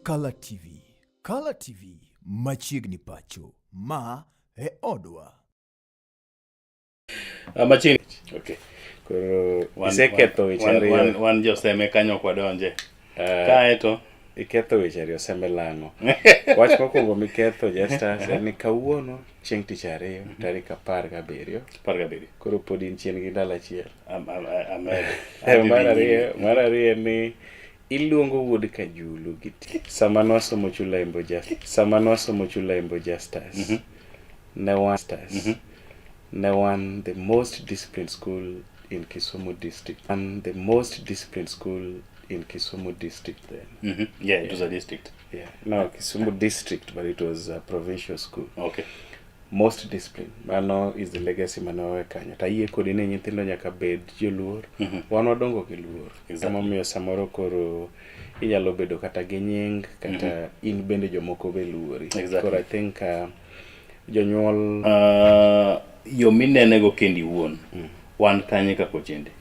Kala TV. Kala TV machiegni pacho. Ma e odwa. Ah, machiegni. Okay. Koro iseketho weche ariyo. Wan joseme kanyo ok wadonje. Kaeto iketho weche ariyo seme lang'o. Wach mokwongo miketho Justus en ni kawuono chieng' tich ariyo tarik 17. 17. Koro pod in chien gi ndalo achiel. Amedo. Mar ariyo en ni iluongo wuod Kajulu gi sama nwasomo Chulembo Justus. Sama nwasomo Chulembo Justus. Ne wan Ne wan the most disciplined school in Kisumu district. And the most disciplined school in Kisumu district then. Yeah, it was a district. Yeah. No, Kisumu district, but it was a provincial school. Okay. Most disciplined. Mano is the legacy mane wawe kanyo. To ayie kodi ni nyithindo nyaka bed joluor. Wan wadongo gi luor. Emomiyo samoro koro inyalo bedo kata gi nying kata in bende jomoko be luori. Koro I think jonyuol Yo minenego kendi iwuon, wan kanye kaka ojende?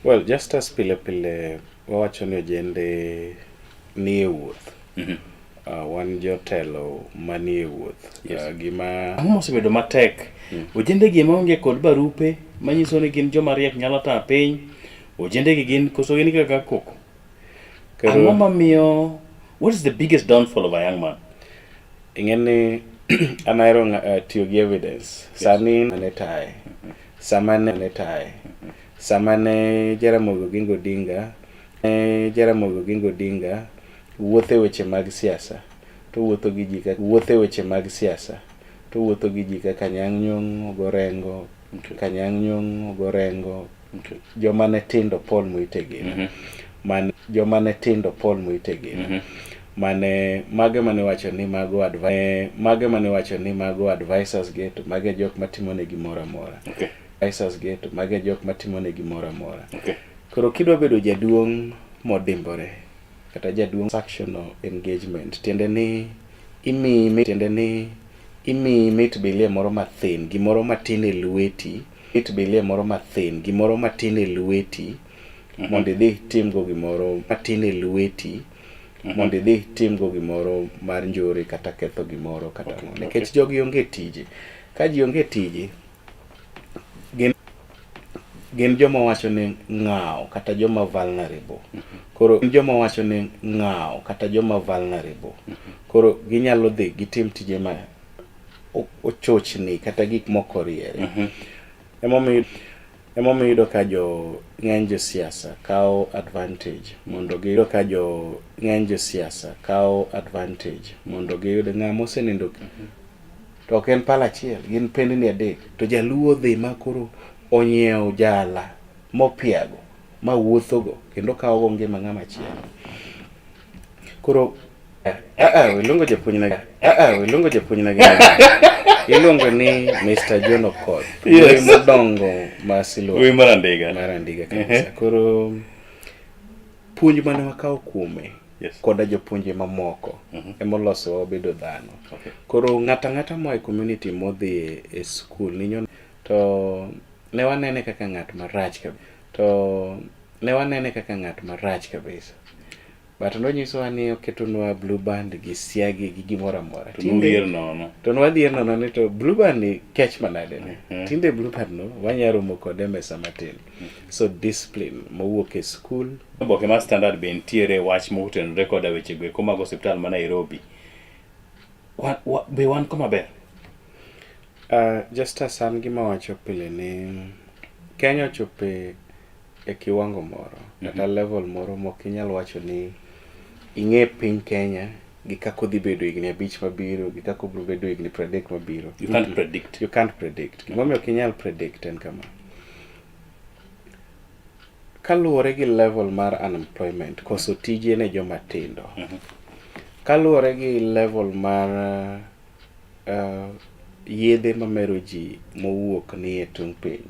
Well, just as pile pile wawacho ni ojende nie wuoth. Wan jotelo manie wuoth. Gima Ang'o mosebedo matek? Ojende gi ema onge kod barupe manyiso ni gin joma riek nyalo tayo piny. Ojende gi gin koso gin kaka koko. Ang'o mamiyo, what is the biggest downfall of a young man? Ing'e ni an ahero tiyo gi evidence. Sani ne taye. Sama ne taye. Sama ne Jaramogi Oginga Odinga, ne Jaramogi Oginga Odinga wuotho e weche mag siasa, to wuotho gi ji kaka wuotho e weche mag siasa, to wuotho gi ji kaka Anyang' Nyong'o, Gorengo, Kanyang' Nyong'o, Gorengo, joma ne tindo Paul Muite gini. Man joma ne tindo Paul Muite gini. Mane mage mane wacho ni mago advice mage mane wacho ni mago advisors ge to mage jok matimo ne gimoro amora. Advisors ge to mage jok matimo ne gimoro amora. Koro kidwa bedo jaduong' modimbore kata jaduong' transactional engagement tiende ni imiyi tiende ni imiyi mit bilie moro mathin gimoro matin e lweti mit bilie moro mathin gimoro matin e lweti mondo idhi timgo gimoro matin e lweti mondo idhi timgo gimoro mar njore kata ketho gimoro kata ang'o nikech jogi onge tije ka ji onge tije gin joma wacho ni ng'awo kata joma vulnerable koro gin joma wacho ni ng'awo kata joma vulnerable koro ginyalo dhi gitim tije ma ochochni kata gik moko oriere. Emomiyo iyudo ka jo ng'eny josiasa kawo advantage mondo giyudo ka jo ng'eny josiasa kawo advantage mondo giyud ng'ama osenindo to ok en pala achiel gin pendni adek to jaluo dhi ma koro onyiewo jala mopiago ma wuothogo kendo kawogo ngima ng'ama chielo. Koro iluongo japuonjna iluongo japuonjna gi iluongo ni Mr. John Okoth. Yes. Modongo ma Silwa. Wuoyi mar Andiga. Mar Andiga kabisa. Koro puonj mane wakawo kuome koda jopuonje mamoko emolosowa wabedo dhano. Koro ng'ato ang'ata moa e community modhi e skul ninyo to ne wanene kaka ng'at marach kabisa. To ne wanene kaka ng'at marach kabisa. But nonyisowa ni oketonwa blue band gi siagi gi gimoro amora. To nudhier nono. To nwadhier nono ni to blue band ni kech manade ni. Tinde blue band no wanya romo kode e mesa matin. So discipline mowuok e skul. Oboke mar Standard be nitiere wach motenore koda weche go eko mag osiptal ma Nairobi. Be wan koma ber? Just as an gima wacho pile ni Kenya ochopo e kiwango moro kata level moro mok inyal wacho ni ing'e piny Kenya gi kaka odhi bedo higni 5 mabiro gi kaka obiro bedo higni 30 mabiro. You can't predict. You can't predict. Gimomiyo ok inyal predict en kama. Kaluwore gi level mar unemployment, koso tije ne joma tindo. Kaluwore gi level mar yedhe mamero ji mowuok ni e tung' piny.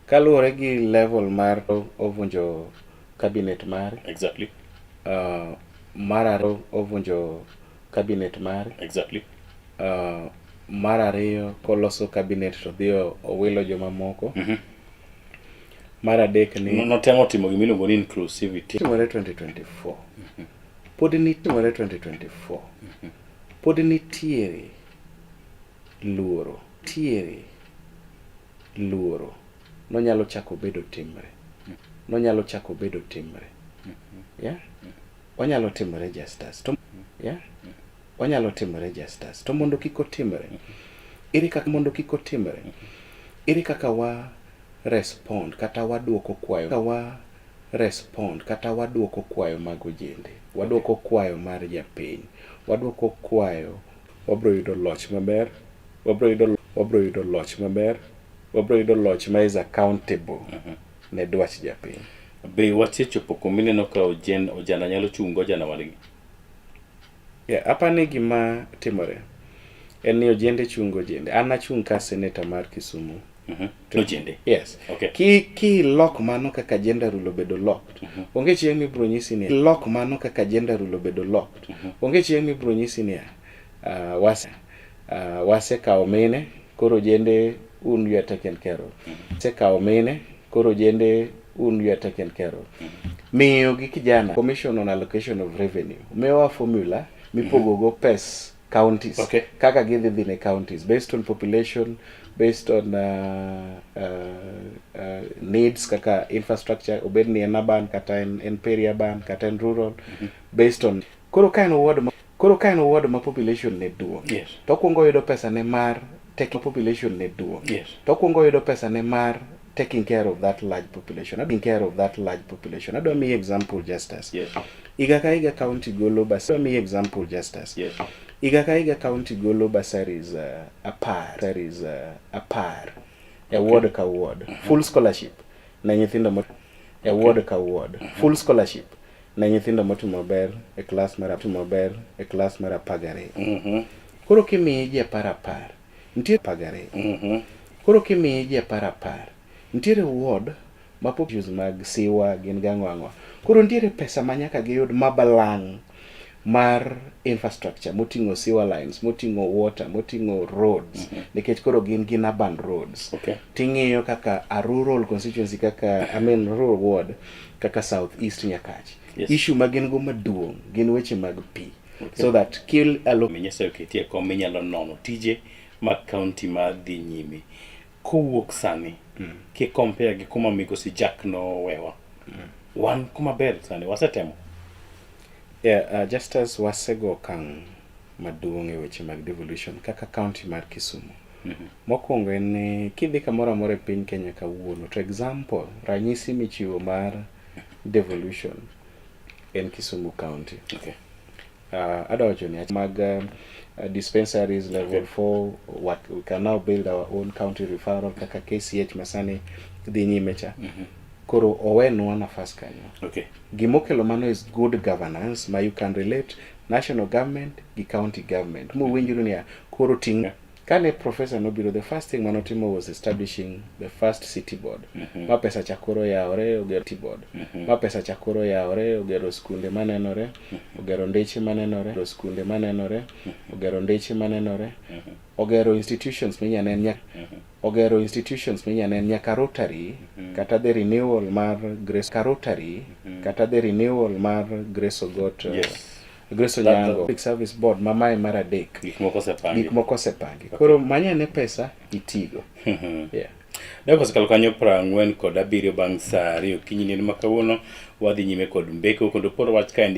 Kaluwore gi level mar ovunjo cabinet mare. Mar ariyo ovunjo cabinet mare. Mar ariyo koloso cabinet to dhi owilo jomamoko. Mar adek ni notemo timo gima iluongo ni inclusivity. Timore 2024. Pod nitimore 2024. Pod nitiere luoro, tiere luoro nonyalo chako bedo timre. Nonyalo chako bedo timre. Yeah? Onyalo timore Justus. To, yeah? Onyalo timore Justus. To mondo kik otimre, ere kaka mondo kik otimre, ere kaka wa respond kata waduoko kwayo kaka wa respond kata waduoko kwayo mag ojende, waduoko kwayo mar japiny, waduoko kwayo, wabro yudo loch maber, wabro yudo loch maber, wabro yudo loch ma is accountable ne dwach japiny. Be wasechopo kuma ineno ka ojana nyalo chung' gi ojana wadgi? Yeah, apani gima timore en ni ojende chungo ojende. An achung' ka senator mar Kisumu. Ojende. Yes. Okay. Ki lock mano kaka gender rule obedo locked. Onge chieng' mibiro nyisi ni lock mano kaka gender rule obedo locked. Onge chieng' mibiro nyisi ni wasekawo mine koro ojende un you are taken care of. Wasekawo mine koro ojende un you are taken care of. Miyo gi kijana Commission on Allocation of Revenue miyowa formula mipogo go pes counties kaka gidhi dhi ne counties based on population, based on needs kaka infrastructure, obed ni en urban kata en peri-urban kata en rural, based on koro ka en ward ma population ne duong', to okwongo yudo pesa ne mar taking population ne duong', to okwongo yudo pesa ne mar taking care of that large population, taking care of that large population. Adwa miyi example, Justus. Higa ka higa county golo bas adwa miyi example, Justus. Higa ka higa county golo bursaries 10, bursaries 10 e ward ka ward, full scholarship ne nyithindo e ward ka ward, full scholarship ne nyithindo motimo maber e class mar timo maber e class mar 12. Koro kimiyi ji 10 10, nitie 12. Koro kimiyi ji 10 10, nitiere ward ma issues mag siwa gin gang'o ang'o. Koro nitiere pesa ma nyaka giyud mabalang' mar infrastructure moting'o sewer lines, moting'o water, moting'o roads, nikech koro gin urban roads. Ting'iyo kaka a rural constituency kaka, I mean, rural ward kaka South East Nyakach. Issue ma gin go maduong' gin weche mag pi. So that kill a Nyasaye oketie kom minyalo nono tije mag county ma dhi nyime. Kowuok sani, ki compare gi kuma migosi Jack nowewa. Wan kuma ber sani, wasetemo. Yeah, just as wasego okang' maduong' e weche mag devolution kaka county mar Kisumu. Mokwongo en ni kidhi kamoro amora e piny Kenya kawuono, to example, ranyisi michiwo mar devolution en Kisumu County. Adwa wacho ni mag dispensaries level 4, what we can now build our own county referral kaka KCH masani dhi nyime cha. Koro owenwa nafas kanyo. Gimokelo mano is good governance ma you can relate national government gi county government. Muwinjru niya, koro ting' kane professor nobiro, the first thing manotimo was establishing the first city board. Ma pesa cha koro yawore, ogero city board. Ma pesa cha koro yawore, ogero skunde manenore, ogero ndeche manenore, ogero skunde manenore, ogero ndeche manenore, ogero institutions minyanen nyaka ogero institutions minyanen nyaka Rotary kata the renewal mar Grace ka Rotary kata the renewal mar Grace Ogot, Grace Onyango Public Service Board ma mae mar 3. Gik moko osepangi. Gik moko osepangi. Koro manyane pesa itigo. Yeah. Dakika osekalo kanyo 47 bang' saa 2 okinyi ni ma kawuono wadhi nyime kod mbeko kendo poro wach kaendi.